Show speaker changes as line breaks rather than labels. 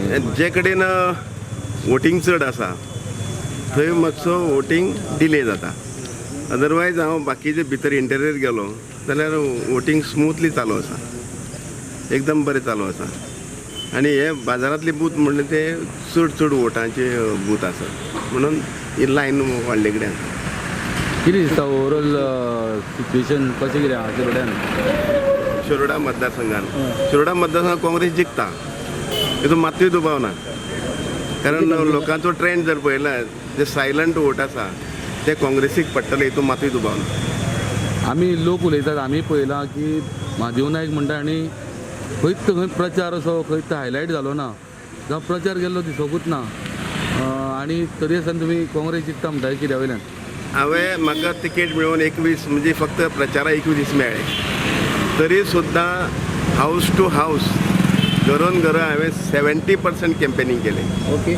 जे कडेन वोटींग चड आसा थंय मातसो वोटींग डिले जाता. अदरवायज हांव बाकीचे भितर इंटरियर गेलो जाल्यार वोटींग स्मुथली चालू आसा, एकदम बरें चालू आसा. आनी हे बाजारांतले बूथ म्हणले ते चड चड वोटांचे बूथ आसा, म्हणून ही लायन व्हडले कडेन आसा.
कितें दिसता ओवरऑल सिच्युएशन कशें कितें आहा शिरोड्यान?
शिरोडा मतदारसंघान, शिरोडा मतदारसंघात काँग्रेस जिखता हेतून मातूय दुबाव ना. कारण लोकांचो ट्रेंड जर पळयला, जे सायलंट वोट आसा ते काँग्रेसीक पडटले, हितून मातूय दुबाव ना.
आमी लोक उलयतात, आमी पळयलां की महादेव नायक म्हणटा आनी खंयच खंय प्रचार असो खंयच हायलायट जालो ना, जावं प्रचार केल्लो दिसोकूच ना. आनी तरी आसतना तुमी काँग्रेस जिखता म्हणटा, कित्या वयल्यान?
हांवें म्हाका तिकेट मेळून 21, म्हणजे फक्त प्रचाराक 21 दीस मेळ्ळे, तरी सुद्दां हावस टू हावस, घरोन घरां हांवें 70% कॅम्पेनींग केलें.
ओके.